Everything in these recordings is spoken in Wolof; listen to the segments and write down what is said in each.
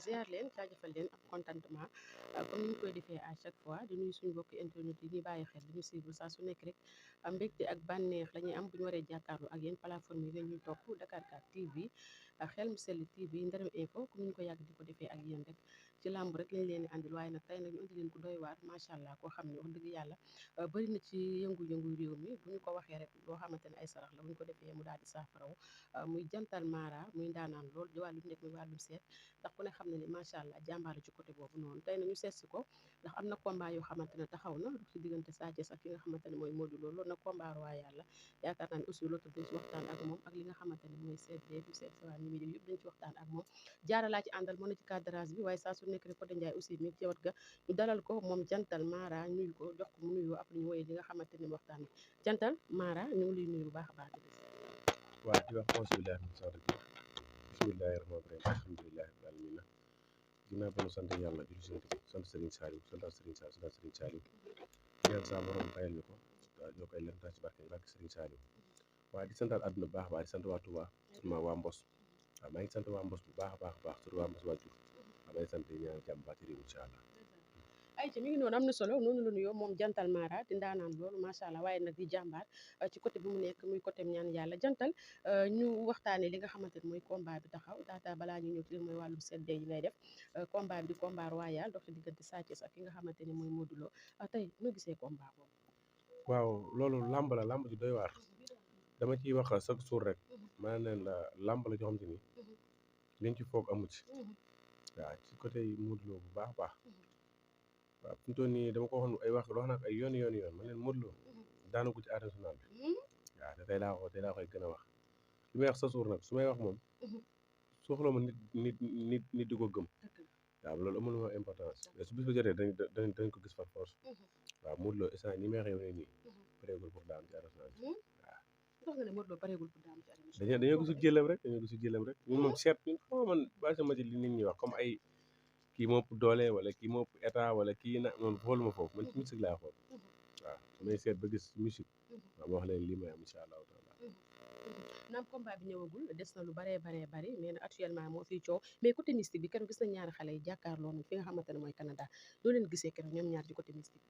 ziar leen jaajëfal leen ak contentement comme ni ñu koy defee à chaque fois di nuyu suñu mbokki internet yi ñuy bàyyi xel di ñu suivre saa su nekk rek mbégte ak bànneex la ñuy am bu ñu waree jàkkaarloo ak yéen plateforme yi ngeen ñuy topp Dakarcar TV xel mu sell TV Nderem Info comme ni ñu ko yàgg di ko defee ak yéen rek ci làmb rek lañ leen di andil waaye nag tey nag ñu andi leen ko doy waar macha allah koo xam ne wax dëgg yàlla bëri na ci yëngu-yëngu réew mi bu ñu ko waxee rek loo xamante ne ay sarax la bu ñu ko defee mu daal di saafaraw muy jantal Mara muy ndaanaan lool di wàllum nekk muy wàllum seet ndax ku ne xam ne ni macha allah jàmbaar ci côté boobu noonu tey na ñu seet si ko ndax am na combat yoo xamante ne taxaw na ci diggante Sa Thiès ak ki nga xamante ne mooy Modou Lo loolu nag combat royal la yaakaar naa ne aussi loolu dañ ci waxtaan ak moom ak li nga xamante ne mooy seet bu seet sa waa ñi mi yëpp dañ ci waxtaan ak moom jaara laa ci àndal moo ne ci cadrage bi waaye saa su nekk rek Codé Ndiaye aussi mi ci wat ga ñu dalal ko moom jantal Mara nuyu ko jox ko mu nuyoo après ñu woyee li nga xamante ne waxtaan bi jantal Mara ñu ngi lay nuyu bu baax a baax waa di wax bismillahi rahmaani rahim alhamdulillahi rabbil alamin ginnaaw ba nu sant yàlla julli sant Serigne Saliou sant Serigne Saliou ñaan sa borom fayal ñu ko ñoo koy leen tax ci barke Serigne Saliou waaye di santaat àdduna bu baax a baax di sant waa Touba surtout waa Mbos waaw maa ngi sant waa Mbos bu baax a baax surtout waa Mbos waa Diouf waaw maa ngi sant ñaan jàmm baa ci réew incha allah ayca mi ngi noonu am na solo noonu la nuyoo moom jantal Mara di ndaanaan loolu macha allah waaye nag di jàmbaar ci côté bi mu nekk muy côté ñaan yàlla jantal ñu waxtaanee li nga xamante ne mooy combat bi taxaw daata balaa ñu ñëw ci mooy wàllum sedde yi ngay def combat bi di combat royal dox ci diggante Sa Thiès ak ki nga xamante ne mooy Modou Lo tey noo gisee combat boobu. waaw loolu làmb la làmb ji doy waar dama ciy wax chaque jour rek maa neen la làmb la joo xam te ni liñ ci foog amu ci waaw ci côté Modou Lo bu baax a baax waaw fi mu toll nii dama ko waxoon ay wax naa ko ay yoon man leen Modou Lo daanu ko ci arène nationale bi waaw te tey laa koy gën a wax li may wax sa suur nag su may wax moom soxla ma nit di ko gëm waaw loolu amul ma importance mais su bis ba jotee dañ ko gis par force waaw Modou Lo instant ni may waxee nii pareegul pour daan ci arène nationale bi wax nga ne Modou Lo pareegul pour daan ci arène nationale dañoo gisul jëlam rek ñun moom seet ñun xam man bàyyi sama ci li nit ñi wax comme ay kii moo ëpp doole wala kii moo ëpp état wala kii na noonu xooluma foofu man ci musique laa xool waaw damay seet ba gis musique waaw ma wax leen lii may am incha allahu taala naam combat bi ñëwagul des na lu bari mais nag actuellement moo fiy coow mais côté mystique bi keroog gis na ñaari xale yi jàkkaarloo nañ fi nga xamante ne mooy Canada doo leen gisee keroog ñoom ñaar ci côté mystique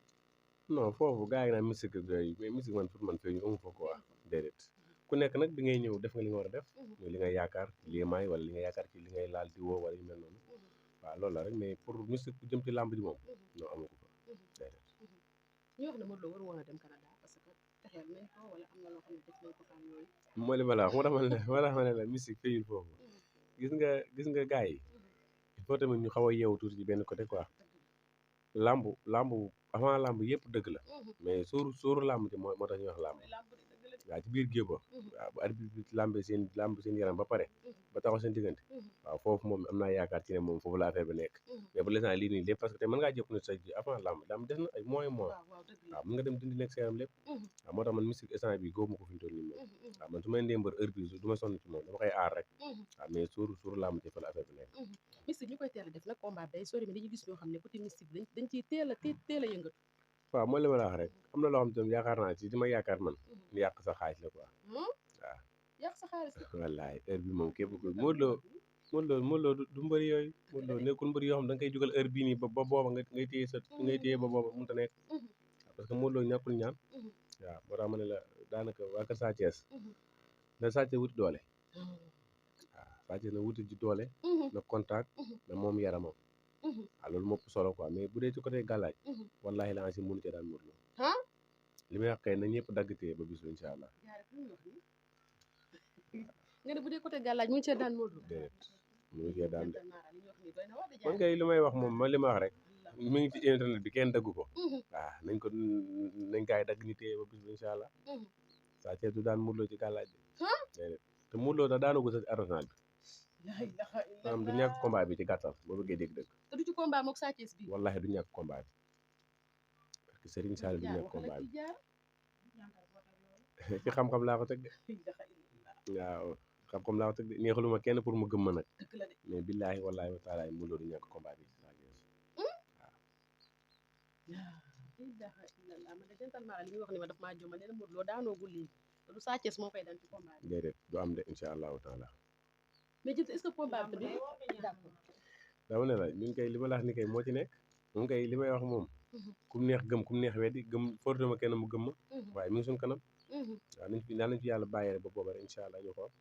bi non foofu gars yi naan mystique yooyu mais mystique man pour man fee ñu amu fa quoi déedéet ku nekk nag bi ngay ñëw def nga li nga war a def mooy li nga yaakaar ci liemaay wala li nga yaakaar ci li ngay laal di woo wala yu mel noonu waaw loolu la rek mais pour mystique bu jëm ci làmb ji moom non amu ko fa déedéet ñu wax ne Modou Lo waru woon a dem Canada parce que fexeel nañ ko wala am na loo xam ne def nañ ko fan yooyu mooy li ma la wax moo tax ma ne la mystique fayul foofu gis nga gars yi il faut tamit ñu xaw a yeewu tuuti ci benn côté quoi làmb avant làmb yëpp dëgg la mais sóoru làmb ji moo tax ñuy wax làmb waaw ci biir géew ba waaw bu arbitre bi làmb seen yaram ba pare ba taxaw seen diggante waaw foofu moom am naa yaakaar ci ne moom foofu la affaire bi nekk mais bu l'instant lii nii lépp parce que te mën ngaa jëpp ne sa avant làmb des na ay mois waaw mën nga dem dindi nekk sa yaram lépp waaw moo tax man mystique instant bi góob ma ko fi ñu toll nii moom waaw man su may ndee mbër heure bi du ma sonn ci moom dama koy aar rek waaw mais suuru làmb ci fa la affaire bi nekk mystique ñu koy teel a def nag combat day sori mais dañuy gis ñoo xam ne côté mystique bi dañ ciy teel a yëngatu waaw mooy li ma la wax rek am na loo xam te yaakaar naa ci li ma yaakaar man ni yàq sa xaalis la quoi waaw yàq sa xaalis wallaay heure bi moom képp ko Modou Lo du mbëri yooyu Modou Lo nekkul mbëri yoo xam da nga koy jugal heure bii nii ba booba ngay téye ba booba mënut a nekk parce que Modou Lo ñàkkul ñaan waaw moo tax ma ne la daanaka waa kër Sa Thiès na Sa Thiès wuti doole waaw Sa Thiès na wuti ji doole na contact na moom yaramam waaw loolu moo ëpp solo quoi mais bu dee ci côté gàllaaj wallahi la si mënu cee daan Modou Lo li may wax kay na ñëpp daggatee ba bis ba incha allah nga ne bu dee côté gàllaaj mënu cee daan Modou Lo déedéet mënu cee daan de man kay li may wax moom ma li ma wax rek mi ngi ci internet bi kenn daggu ko waaw nañ gaay dagg ni téye ba bis ba incha allah Sa Thiès du daan Modou Lo ci gàllaaj bi déedéet te Modou Lo da daanu ko sa arsenal bi maanaam du ñàkk combat bi ci gàttal boo bëggee dégg-dëgg te du ci combat mook Sa Thiès bi wallahi du ñàkk combat bi parce que Serigne Sall du ñàkk combat bi ci xam-xam laa ko teg de waaw xam-xam laa ko teg de neexaluma kenn pour mu gëm ma nag mais billaahi wallaahi wa taala Modou Lo du ñàkk combat bi ci Sa Thiès waaw man de jantal Mara li ñuy wax ni ma daf maa joma nee na Modou Lo daanoogul léegi te du Sa Thiès moo koy daan ci combat bi déedéet du am de incha allahu taala mais jël est-ce que combat bi tamit d'accord dama ne la ñun kay li ma la wax ni kay moo ci nekk moom kay li may wax moom kum neex gëm kum neex weddi gëm fortuma kenn mu gëm ma waaye mi ngi suñ kanam waaw nañ fi yàlla bàyyee ba booba rek incha allah ñu xool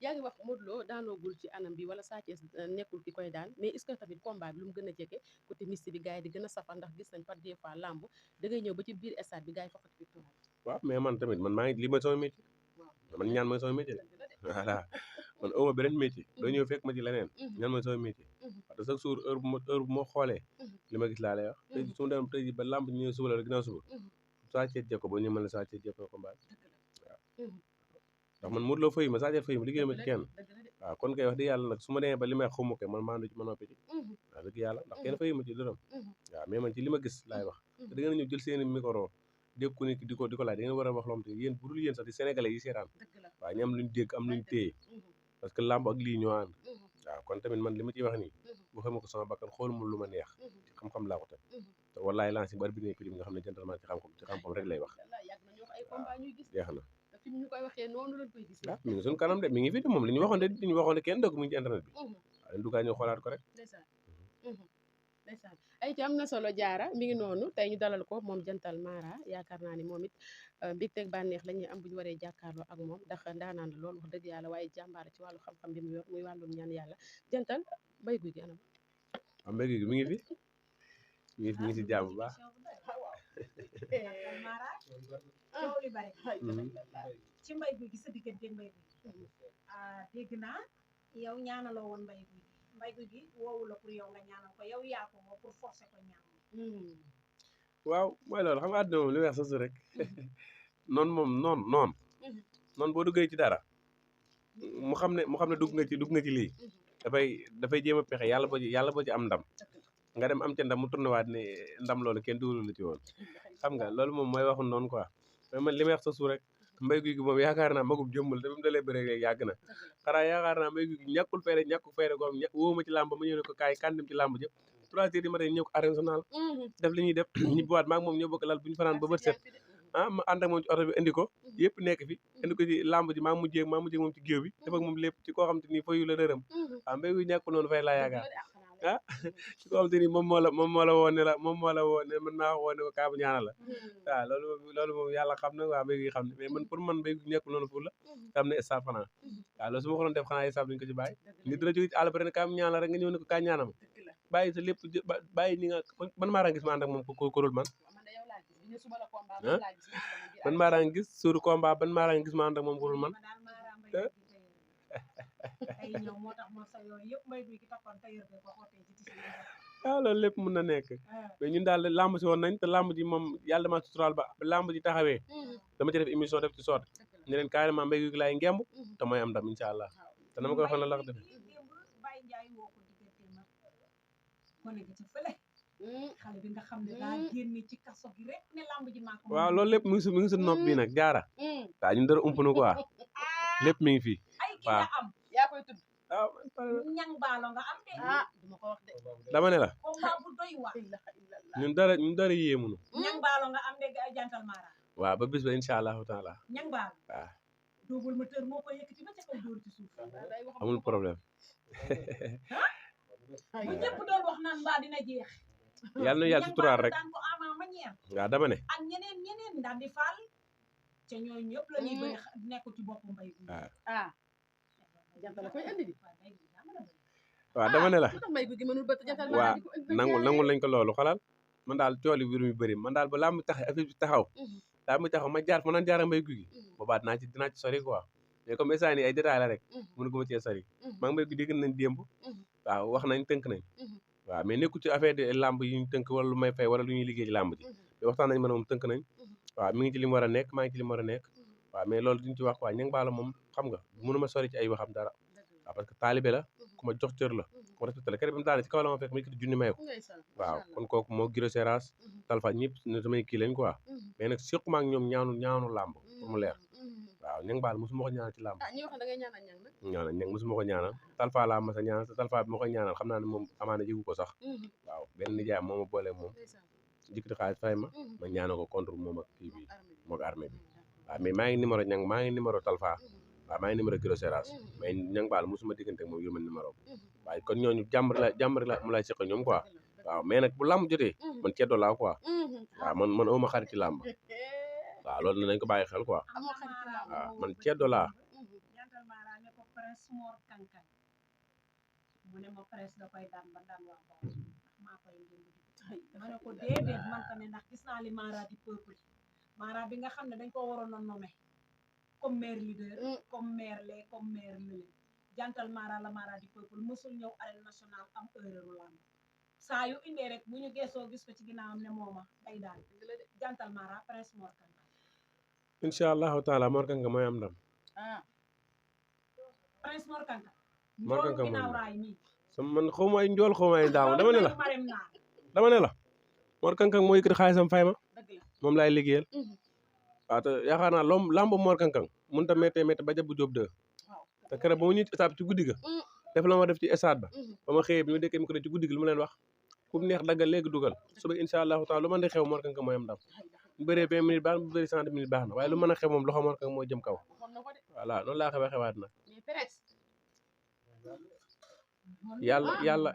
yaa ngi wax Modou Lo daanoogul ci anam bi wala Sa Thiès nekkul ki koy daan mais est-ce que tamit combat bi lu mu gën a jege côté mystique bi gars yi di gën a safal ndax gis nañ par des fois lamb da ngay ñëw ba ci biir stade bi gars yi fokkati victoire waaw mais man tamit man maa ngi li mooy sama métier man ñaan mooy sama métier de voilà man awma beneen métier doo ñëw fekk ma ci leneen ñaan mooy sama métier parce que chaque jour heure bu ma xoolee li ma gis laa lay wax tey su ma dem tey ji ba lamb ñëw suba la ginnaaw suba Sa Thiès jekko ba ñu mën la Sa Thiès jekko combat waaw ndax man Modou Lo fay ma Sa Thiès fay ma liggéey ma ci kenn waaw kon kay wax dëgg yàlla nag su ma demee ba li may xamu ko man maa ndu ci ma noppi ci waaw dëgg yàlla ndax kenn fay ma ci dërëm waaw mais man ci li ma gis laay wax te da ngeen a ñëw jël seen micro dégg ku nekk di ko laaj da ngeen war a wax loo xam te yéen bu dul yéen sax di sénégalais yi seetaan waaw ñu am luñ dégg am luñ téye parce que làmb ak lii ñoo ànd waaw kon tamit man li ma ciy wax nii bu xama ko sama bakkan xooluma lu ma neex ci xam-xam laa ko teg te wallaay lancé bari bi ne prix nga xam ne gentleman ci xam-xam rek lay wax jeex na fi ñu koy waxee noonu lañ koy gis mi ngi suñu kanam de mi ngi fi de moom li ñu waxoon de kenn dëgg mu ngi ci internet bi waaw en tout cas ñu xoolaat ko rek ndeysaan ay ci am na solo jaara mi ngi noonu tey ñu dalal ko moom Jantal Mara yaakaar naa ni moom it mbégteeg bànneex la ñuy am bu ñu waree jàkkaarloo ak moom ndax ndaanaan la lool wax dëgg yàlla waaye jàmbaara ci wàllu xam-xam bi mu yor muy wàllum ñaan yàlla Jantal Mbaye Gouy Gui anam am Mbaye Gouy Gui mi ngi fi mi ngi si jàmm bu baax ci Mbaye Gouy Gui sa diggante Mbaye Gouy Gui dégg naa yow ñaanaloo woon Mbaye Gouy Gui woowu la pour yow nga ñaanal ko yow yaa ko woo pour forcer ko ñaan waaw mooy loolu xam nga àdduna moom li weex sasu rek noonu moom noonu boo duggee ci dara mu xam ne dugg nga ci lii dafay jéem a pexe yàlla boo ci am ndam nga dem am ca ndam mu tourné waat ne ndam loolu kenn dugalu la ci woon xam nga loolu moom mooy waxu noonu quoi mais man li may wax sasu rek Mbaye Gouy Gui moom yaakaar naa magum jëmmal te bi mu dalee bëre rek yàgg na xanaa yaakaar naa Mbaye Gouy Gui ñàkkul fayda ko woo ma ci làmb ma ñëw ne ko kaay kan dem ci làmb jëpp 3 heures du matin ñëw ko arène nationale def li ñuy def ñibbiwaat maa ngi moom ñoo bokk lal bu ñu fanaan ba bët set ma ànd ak moom ci oto bi indi ko yëpp nekk fi indi ko ci làmb ji maa mujjee moom ci géew bi def ak moom lépp ci koo xam te ni fayu la dërëm waaw Mbaye Gouy Gui ñàkkul noonu fay laa yaakaar ci koo xam te ni moom moo la woo ne man maa woo ne ko kaa bu ñaanal la waaw loolu moom yàlla xam na waaw Mbaye Gouy xam ne mais man pour man Mbaye Gouy ñàkkul noonu pour la xam ne staff fanaa waaw loolu su ma ko doon def xanaa staff duñu ko ci bàyyi nit dina jóge ci àll ba ne kaa bu ñaanal rek nga ñëw ne ko kaa ñaanama bàyyi sa lépp bàyyi ni nga man maa gis ma ànd ak moom ko dul man man maa gis suuru combat ban maa gis ma ànd ak moom ko dul man loolu lépp mën na nekk mais ñun daal làmb si woon nañ te làmb ji moom yàlla dama suturaal ba làmb ji taxawee dama ci def émission def ci soot ne leen carrément Mbaye Gouy Gui laay ngemb te mooy am ndam incha allah te dama koy waxoon la ko defee xale bi nga xam ne daa génne ci kaso gi rek ne lamb ji maa ko waaw loolu lépp mi ngi si nopp bi nag jaara waaw ñun dara ump na quoi lépp mi ngi fii ay ki nga am yaa koy tudd waaw ñang baalo nga am de duma ko wax de dama ne la combat bu doy waar ñun dara yéemunu ñang baalo nga am de Jantal Mara waaw ba bis ba incha allahu taala ñang baalo waaw double moteur moo ko yëkkati ba ca kaw dóor ci suuf amul problème bu ñëpp doon wax naan mbaa dina jeex yàlla na yàlla suturaal rek daan ko ama ma ñeer waaw dama ne ak ñeneen daan di faal ca ñooñu ñëpp la ñuy bëri nekk ci boppu Mbaye Gouy waaw Jantal la koy indi di waaw dama ne la Mbaye Gouy Gui mënul bëtt Jantal waaw nangul lañ ko loolu xalaal man daal cooli biir mi bëri man daal ba laa mu tax affaire bi taxaw daa mu taxaw ma jaar fa naan jaar Mbaye Gouy Gui boobaa dinaa ci sori quoi mais comme instant ay détails la rek mënu ko ma cee sori maa ngi Mbaye Gouy Gui dégg nañ démb waaw wax nañ tënk nañ waaw mais nekku ci affaire de làmb yi ñu tënk wala lu may fay wala lu ñuy liggéey ci làmb ji mais waxtaan nañ mën a moom tënk nañ waaw mi ngi ci li mu war a nekk maa ngi ci li mu war a nekk waaw mais loolu duñ ci wax quoi ñang baala moom xam nga mënu ma sori ci ay waxam dara waaw parce que taalibe la ku ma jox cër la ku ma respecté la kere bi mu daane ci kaw la ma fekk ma yëkkati junni may ko waaw kon kooku moo Giro Seras Talfa ñëpp ne samay kii lañ quoi mais nag surtout ak ñoom ñaanu làmb pour mu leer waaw ñang baal mosuma ko ñaanal ci làmb ñang mosuma ko ñaanal Talfa laa mas a ñaanal te Talfa bi ma koy ñaanal xam naa ne moom amaana yëgu ko sax waaw benn nijaay moo ma boole moom jëkkati xaalis fay ma ñaanal ko contre moom ak kii bi mook armée bi waaw mais maa ngi numéro ñang maa ngi numéro Talfa waaw maa ngi numéro Giro Seras mais ñang baal mosuma diggante ak moom yu ma numéro waaye kon ñooñu jàmm rek la mu lay seq ñoom quoi waaw mais nag bu làmb jotee man ceddo laa quoi waaw man awma xarit ci làmb waaw loolu nañ ko bàyyi xel quoi waaw man ceddo laa jantal Mara ne ko Prince Mor Kankan mu ne ma Prince da koy daan ba daan wax ba ndax maa koy ndindi ma ne ko déedéet man tamit ndax gis naa li Mara di peuple Mara bi nga xam ne dañ ko waroon a nommer comme maire leader comme maire lee comme maire lële jantal Mara la Mara di peuple mësul ñëw arène nationale am erreur lamb saa yu indee rek bu ñu geesoo gis ko ci ginnaawam ne mooma day daal jantal Mara Prince Mor Kankan incha allahu taala Mor Kankan mooy am ndam Prince Mor Kankan Mor Kankan njoolu ginnaaw raay mi sama man xaw ma ay njool xaw ma ay daaw dama ne la Mor Kankan moo yëkkati xaalisam fay ma moom laay liggéeyal waaw te yaakaar naa lamb Mor Kankan mënut a méttee ba jab bu jóob dë te keroog ba mu ñëw étape ci guddi ga def la ma def ci stade ba ma xëyee bi ñu dekkee mi ko ci guddi gi lu mu leen wax ku neex daggal léegi dugal suba incha allahu taala lu mën di xew Mor Kankan mooy am ndam bu bëree 20 minutes baax na bu bëree 30 minutes baax na waaye lu mën a xew moom loxo Mor Kankan mooy jëm kaw voilà noonu laa xewaat nag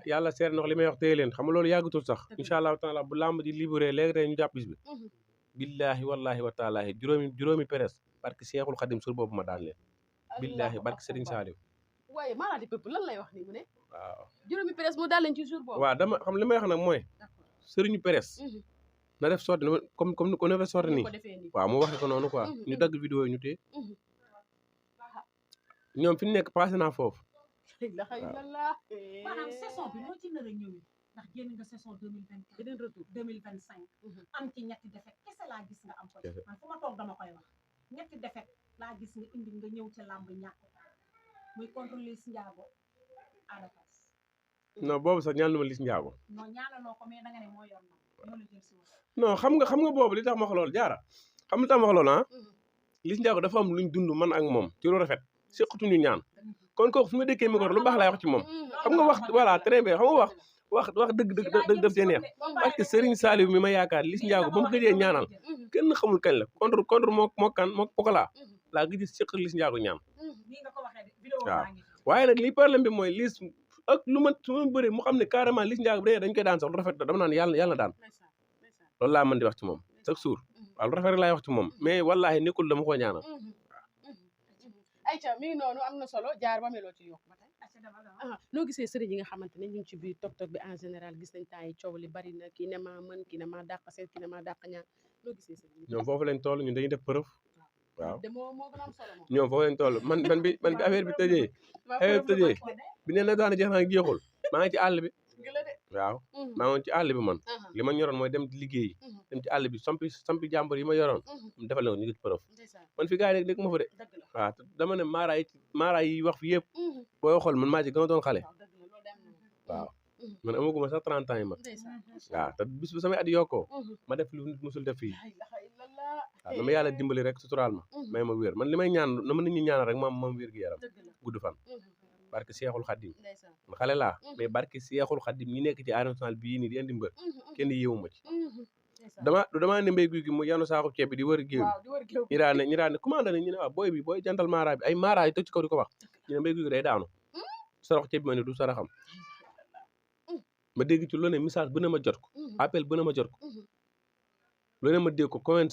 yàlla seer ndox li may wax téye leen xam nga loolu yàggatul sax incha allahu taala bu lamb di libéré léegi tey ñu jàpp bis bi billahi wallahi wa taalahi juróomi presse barke Seexul Xadim sur boobu ma daan leen billahi barke Serigne Saliou waaye Mara di peuple lan lay wax nii mu ne waaw juróomi presse mu daal leen ci jour boobu waaw dama xam li may wax nag mooy sëriñu presse na def sorti comme ni ko defee sorti nii waaw mu waxe ko noonu quoi ñu dagg vidéo yi ñu téye ñoom fi ñu nekk passé naa foofu maanaam saison bi noo ci nar a ñëwee ndax génn nga saison 2024 beneen retour 2025 am ci ñetti defet kese laa gis nga am ko man fu ma toog dama koy wax ñetti defet laa gis nga indi nga ñëw ca làmb ñàkk muy contre Liss Ndiago Ada Fass non boobu sax ñaan ma Liss Ndiago non ñaanaloo ko mais da nga ne moo yor na ñoo la jël si woon non xam nga boobu li tax ma wax loolu jaara xam li tax ma wax loolu Liss Ndiago dafa am luñ dund man ak moom ci lu rafet seqatuñu ñaan kon kooku su ma dékkee micro lu baax laay wax ci moom xam nga wax voilà très bien xam nga wax dëgg def cee neex parce que Serigne Saliou mi ma yaakaar Liss Ndiago ba mu gëjee ñaanal kenn xamul kañ la contre moo Pokola laa gëj seq Liss Ndiago ñaan waaw waaye nag li problème bi mooy Liss ak lu ma su ma bëree mu xam ne carrément Liss Ndiago bu dee dañ koy daan sax lu rafet dama naan yàlla daan loolu laa mën di wax ci moom chaque jour waaw lu rafet rek laay wax ci moom mais wallahi nekkul dama ko ñaanal ayca mi ngi noonu am na solo jaar ba meloo ci yokk ba tey noo gisee sëriñ yi nga xamante ne ñu ngi ci biir TikTok bi en général gis nañ temps yi coow li bari na kii ne maa mën kii ne maa dàq seet kii ne maa dàq ñaan noo gisee sëriñ yi ñoom foofu lañ toll ñun dañuy def preuve waaw moo gën a am solo moom ñoom foofu lañ toll man bi affaire bi tëjee bi nee na daana jeex naa jeexul maa ngi ci àll bi waaw maa ngi woon ci àll bi man li ma ñoroon mooy dem liggéey dem ci àll bi sampi jàmbur yi ma yoroon defal leen ko ñu ngi ci preuve man fi gars yi dégg ma fa de waaw dama ne maara yi wax fi yëpp booy xool man maa ci gën a doon xale waaw man amaguma sax 30 ans yi ma waaw te bis bu samay at yokkoo ma def lu nit musul def fii waaw na ma yàlla dimbali rek suturaal ma may ma wér man li may ñaan na ma nit ñi ñaanal rek ma wér gi yaram gudd fan barke Seexul Xaddim man xale laa mais barke Seexul Xaddim ñi nekk ci arène nationale bii nii di indi mbër kenn yéewu ma ci damaa ne mbéy guy gi mu yanu saako ceeb bi di wër géew ñi daan ne commandé ne ñu ne waaw booy jantal maara bi ay maara yi tëj ci kaw di ko wax ñu ne mbéy guy gi day daanu sarax ceeb bi ma ne du saraxam ma dégg ci lu ne message bu ne ma jot ko appel bu ne ma jot ko lu ne ma dégg ko comment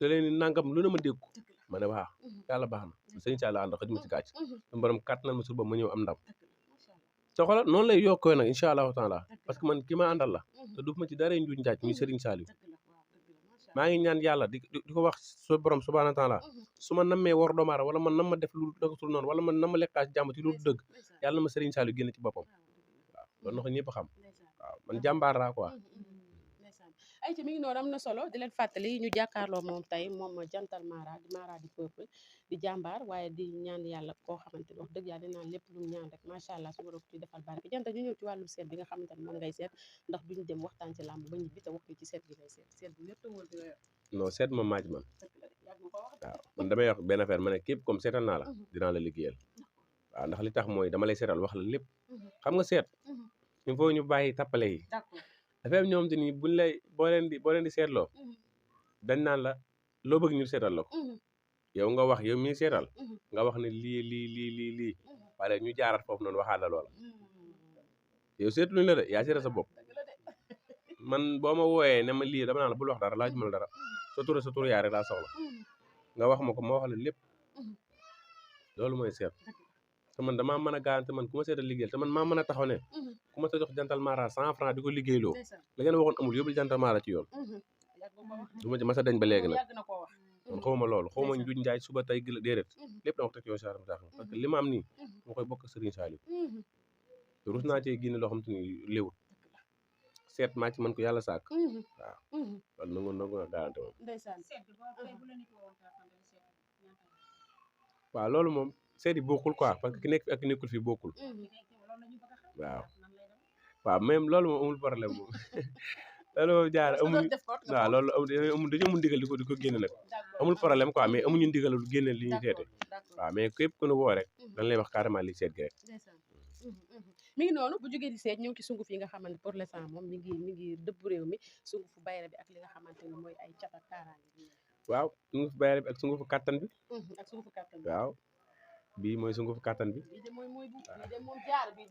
da leen nangam lu ne ma dégg ko ma ne waaw yàlla baax na sëñ Sall ànd xëj ma ci gàcc suñu borom kàttanal ma suba ma ñëw am ndam so xoolal noonu lay yokkoo nag incha allahu taala parce que man ki ma àndal la te du ma ci dara njuuj njaaj muy Serigne Saliou maa ngi ñaan yàlla di ko wax su borom subhanahu wa taala su ma nammee war doomaara wala man nam ma def lu dëggatul noonu wala man nam ma lekkaas jàmm ci lu dëgg yàlla na ma Serigne Saliou génn ci boppam waaw loolu na ko ñëpp xam waaw man jàmbaar laa quoi ay ci mi ngi noonu am na solo di leen fàttali ñu jàkkaarloo moom tey moom jantal Mara di peuple di jàmbaar waaye di ñaan yàlla koo xamante ne wax dëgg yàlla dinaan lépp lu mu ñaan rek macha allah su ma ci defal barke janta ñu ñëw ci wàllu seet bi nga xamante ne moom ngay seet ndax duñu dem waxtaan ci làmb ba ñu bi te wax ci seet bi ngay seet bi lépp wóor bi nga yor non seet ma maaj man waaw man damay wax benn affaire ma ne képp comme seetal naa la dinaa la liggéeyal waaw ndax li tax mooy dama lay seetal wax la lépp xam nga seet il faut ñu bàyyi tappale yi dafa am ñoom te ni buñ lay boo leen di seetloo dañ naan la loo bëgg ñu seetal la ko yow nga wax yow mi seetal nga wax ne lii pare ñu jaarat foofu noonu waxaat la loola yow seetluñ la de yaa seeta sa bopp man boo ma wooyee ne ma lii dama naan la bul wax dara laaj ma la dara sa tur yaa rek laa soxla nga wax ma ko ma wax la lépp loolu mooy seet te man damaa mën a garanti man ku ma seetal liggéeyal te man maa mën a taxaw ne ku ma sa jox jantal mara 100 francs di ko liggéeyloo la ngeen waxoon amul yóbbul jantal mara ci yoon du ma ci mas a dañ ba léegi nag man xawma loolu xawma njuuj njaay suba tey gi la déedéet lépp dama ko teg ci yoon saram tax parce que li ma am nii ma koy bokk Serigne Saliou rus naa cee génne loo xam te ni léwut seet maa ci man ko yàlla sàkk waaw loolu nangu na garanti moom waaw loolu moom seet yi bokkul quoi parce que ki nekk fi ak ki nekkul fi bokkul waaw même loolu moom amul problème moom loolu moom jaar amul waaw loolu amul dañoo mun ndigal di ko génne nag amul problème quoi mais amuñu ndigal lu génne li ñuy seete waaw mais képp ku nu woo rek dañ lay wax carrément li seet gi rek mi ngi noonu bu jógee di seet ñëw ci sunguf yi nga xamante pour l'instant moom mi ngi dëbb réew mi sungufu bayra bi ak li nga xamante ni mooy ay cat ak kaaraange waaw sungufu bayra bi ak sungufu kattan bi ak sungufu kattan bi waaw bii mooy sungufu kattan bi bii de mooy bu bii de moom jaar bi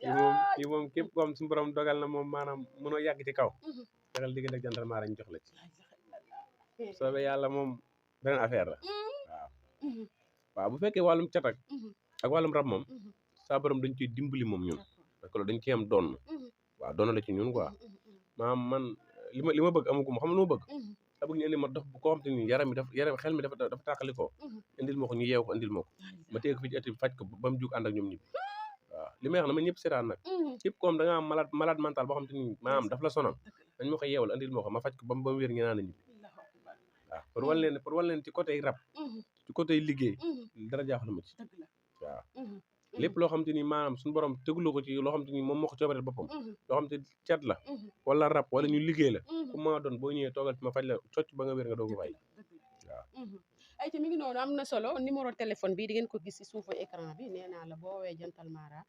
kii moom képp ko am suñu borom dogal na moom maanaam mënoo yàgg ci kaw dagal diggante ak jantal maara ñu jox la ci soobee yàlla moom beneen affaire la waaw bu fekkee wàllum cat ak wàllum rab moom saa borom dañ ciy dimbali moom ñun parce que loolu dañ ciy am doon waaw doon la ci ñun quoi maanaam man li ma bëgg amugu ma xam lu ma bëgg da bëgg ñu indil ma dox bu koo xam te ni yaram xel mi dafa tàqali ko indil ma ko ñu yeew ko indil ma ko ma téye ko fi ci ëtt bi faj ko ba mu jug ànd ak ñoom ñibbi waaw li may wax na ma ñëpp seetaan nag képp koom da nga am malade mental boo xam te ni maanaam daf la sonal dañ ma ko yeewal indil ma ko ma faj ko ba mu wér ñu naan a ñibbi waaw pour wan leen ci côté rab ci côté liggéey dara jaaxal ma ci waaw lépp loo xam te ni maanaam suñu borom teguloo ko ci loo xam te ni moom moo ko coobareel boppam loo xam te cat la wala rab wala ñu liggéey la ku ma doon boo ñëwee toogal ci ma faj la cocc ba nga wér nga doog a fay waaw ay ci mi ngi noonu am na solo numéro téléphone bi di ngeen ko gis ci suufu écran bi nee naa la boo woowee jantal mara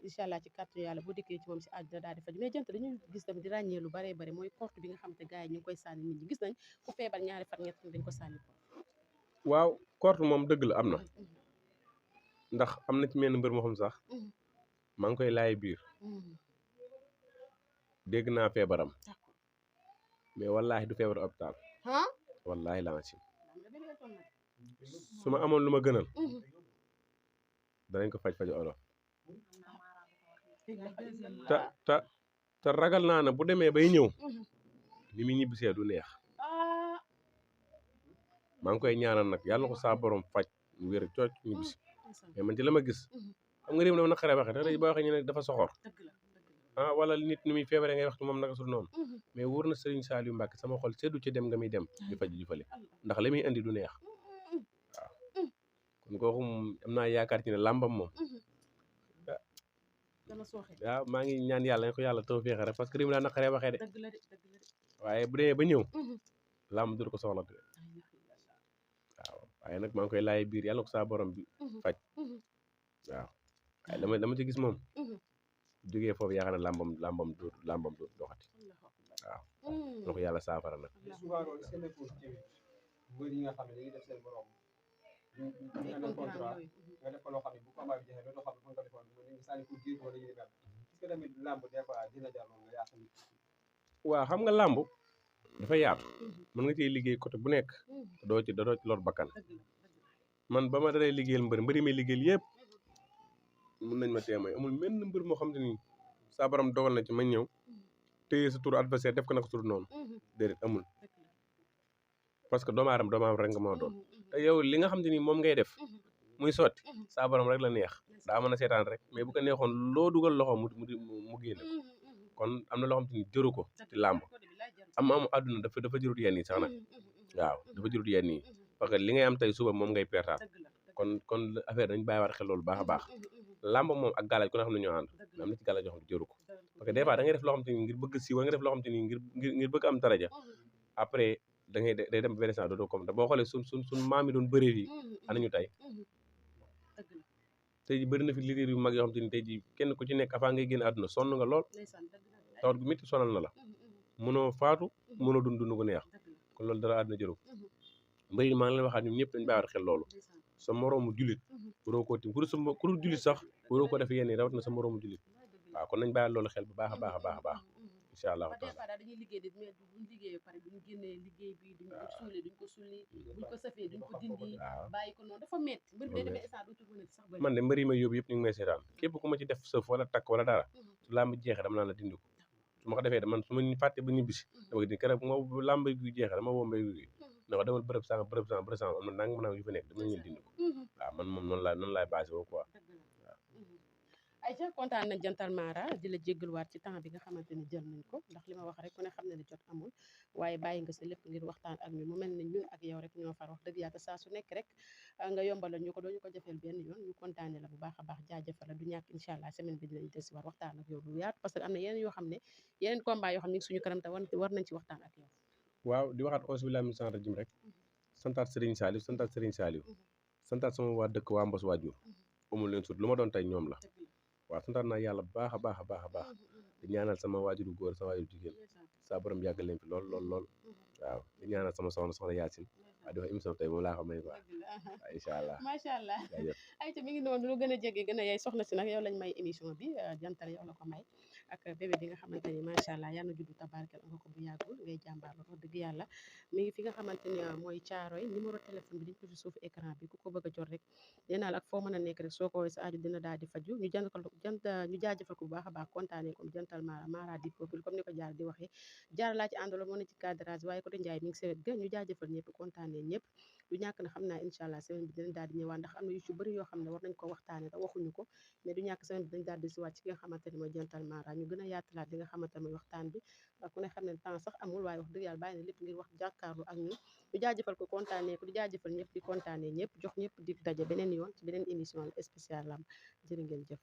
incha allah ci kàttanu yàlla boo dikkee ci moom si àddina daal di faj mais jant dañuy gis tamit di ràññee lu baree bari mooy porte bi nga xam te gars yi ñu ngi koy sànni nit ñi gis nañ ku feebar ñaari fan ñett dañ ko sànni waaw porte moom dëgg la am na ndax am na ci menn mbër moo xam sax maa ngi koy laay biir dégg naa feebaram mais wallaahi du feebar hôpital wallaahi laa si su ma amoon lu ma gënal danañ ko faju olof te ragal naa ne bu demee bay ñëw ni mu ñibbisee du neex maa ngi koy ñaanal nag yàlla na ko saa borom faj mu wér cooc ñibbisi mais man ci la ma gis xam nga réew mi dafa naqaree waxee te boo waxee ñu ne dafa soxor wala nit ni muy feebaree ngay wax ci moom naka sul noonu mais wóor na Serigne Saliou Mbacke sama xol seddu ci dem nga muy dem di faj di fale ndax li muy indi du neex waaw kon kooku am naa yaakaar ci ne làmbam moom waaw maa ngi ñaan yàlla na ko yàlla taw féexe rek parce que réew mi daa naqaree waxee de waaye bu demee ba ñëw làmb dur ko soxla de waaw waaye nag maa ngi koy laay biir yàlla ko saa borom bi faj waaw waaye dama ci gis moom jógee foofu yaakaar na làmbam du doxati waaw na ko yàlla saafara nag mbër yi nga xam ne dañuy def seen borom nga def contrat nga def ko loo xam ne bu combat bi jeexee loo xam ne mën nga defoon mën nga sànni ko jiir wala ñu mel est-ce que tamit làmb des fois dina jar moom nga yàq nit waaw xam nga làmb dafa yaatu mën nga ciy liggéey côté bu nekk doo ci lor bakkan man ba ma daree liggéeyal mbëri may liggéeyal yëpp mun nañ ma témoin amul menn mbër moo xam te ni saa borom dogal na ci ma ñëw téye sa tur adversaire def ko naka tur noonu déedéet amul parce que doomu aadama rek nga moo doon te yow li nga xam te ni moom ngay def muy sotti saa borom rek la neex daa mën a seetaan rek mais bu ko neexoon loo dugal loxo mu génne kon am na loo xam te ni jëru ko ci làmb am àdduna dafa jërut yenn yi sax nag waaw dafa jërut yenn yi parce que li ngay am tey suba moom ngay pertaat kon affaire dañ bàyyiwaat xel loolu baax a baax làmb moom ak gàllaaj ku ne xam ne ñoo ànd am na ci gàllaaj yoo xam ne jëru ko parce que des fois da ngay def loo xam te ni ngir bëgg siiw wala nga def loo xam te ni ngir bëgg am daraja après day dem benn sens dootoo comme te boo xoolee suñ maam yi doon bëree yi anañu tey tey ji bëri na fi leader yu mag yoo xam te ni tey ji kenn ku ci nekk avant ngay génn àdduna sonn nga lool tawat gu métti sonal na la mënoo faatu mënoo dund gu neex kon loolu dara àdduna jëru mbëri maa ngi leen waxaat ñoom ñëpp dañ bàyyiwaat xel loolu sa moroomu julit waroo koo tim ku dul julit sax waroo ko def yenn yi rawat na sa moroomu julit waaw kon nañ bàyyi loolu xel bu baax a baax a baax a baax incha allahu des taala fois daal dañuy liggéey mais buñ liggéeyee ba pare duñ génnee liggéey bi duñ ko suulee duñ ko sulli buñ ko safee duñ ko dindi waaw bàyyi ko noonu dafa metti mbir bi day demee instant du ci mën a sax bëri man de mbëri ma yóbbu yëpp ñu ngi may seetaan képp ku ma ci def sëf wala takk wala dara su làmb jeexee dama naan la dindi ko su ma ko defee man su ma fàtte ba ñibbisi dama ko dindi keroog bu ma làmb gi jeexee dama woo mbay gi ne ko demal bërëb sànq bërëb sànq bërëb sànq am na nanga mën a yu fa nekk dama ñëw dindi ko waaw man moom noonu laay basé woo quoi Aïcha kontaan nañ jantal Mara di la jéggaluwaat ci temps bi nga xamante ni jël nañ ko ndax li ma wax rek ku ne xam ne ni jot amul waaye bàyyi nga sa lépp ngir waxtaan ak ñun mu mel ne ñun ak yow rek ñoo far wax dëgg yàlla saa su nekk rek nga yombal ñu ko doo ñu ko jafeel benn yoon ñu kontaane la bu baax a baax jaajëfal la du ñàkk incha allah semaine bi dinañ des war waxtaan ak yow bu yaatu parce que am na yeneen yoo xam ne yeneen combat yoo xam ne ngi suñu kanam te war nañ ci waxtaan ak yow waaw di waxaat auzu billaahi mina shaytaani rajiim rek santaat Serigne Saliou santaat sama waa dëkk waa Mbos waajur amul leen sut lu ma doon tey ñoom la waaw santaat naa yàlla bu baax a baax a baax a baax di ñaanal sama waajuru góor sama waajuru jigéen saa borom yàgg leen fi lool waaw di ñaanal sama soxna Yacine waaw di wax émission tey moom laa ko may quoi waaw incha allah macha allah ayca mi ngi noonu lu gën a jege gën a yey soxna si nag yow lañ may émission bi jantal yow la ko may ak bébé bi nga xamante ni macha allah yal na juddu tabarkel nga ko bu yàggul ngay jàmbaar la wax dëgg yàlla mi ngi fi nga xamante ni mooy Caaroy numéro téléphone bi dañ ko ci suuf écran bi ku ko bëgg a jot rek nee naa la ak foo mën a nekk rek soo ko woowee sa aju dina daal di faju ñu ñu jaajëfal ko bu baax a baax kontaanee ko jantal Mara di peuple comme ni ko jaar di waxee jaar laa ci àndaloon moo ne ci cadrage waaye côté Ndiaye mi ngi sewet ga ñu jaajëfal ñëpp kontaanee ñëpp du ñàkk na xam naa incha allah semaine bi dinañ daal di ñëwaat ndax am na yu ci bëri yoo xam ne war nañ ko waxtaane te waxuñu ko mais du ñàkk semaine bi dañ daal di si waat ci ki nga xamante ne mooy jantal Mara ñu gën a yaatalaat li nga xamante ne mooy waxtaan bi ku ne xam ne temps sax amul waaye wax dëgg yàlla bàyyi na lépp ngir wax jàkkaarlu ak ñun ñu jaajëfal ko kontaanee ko di jaajëfal ñëpp di kontaanee ñëpp jox ñëpp di daje beneen yoon ci beneen émission spéciale lamb jërë ngeen jëf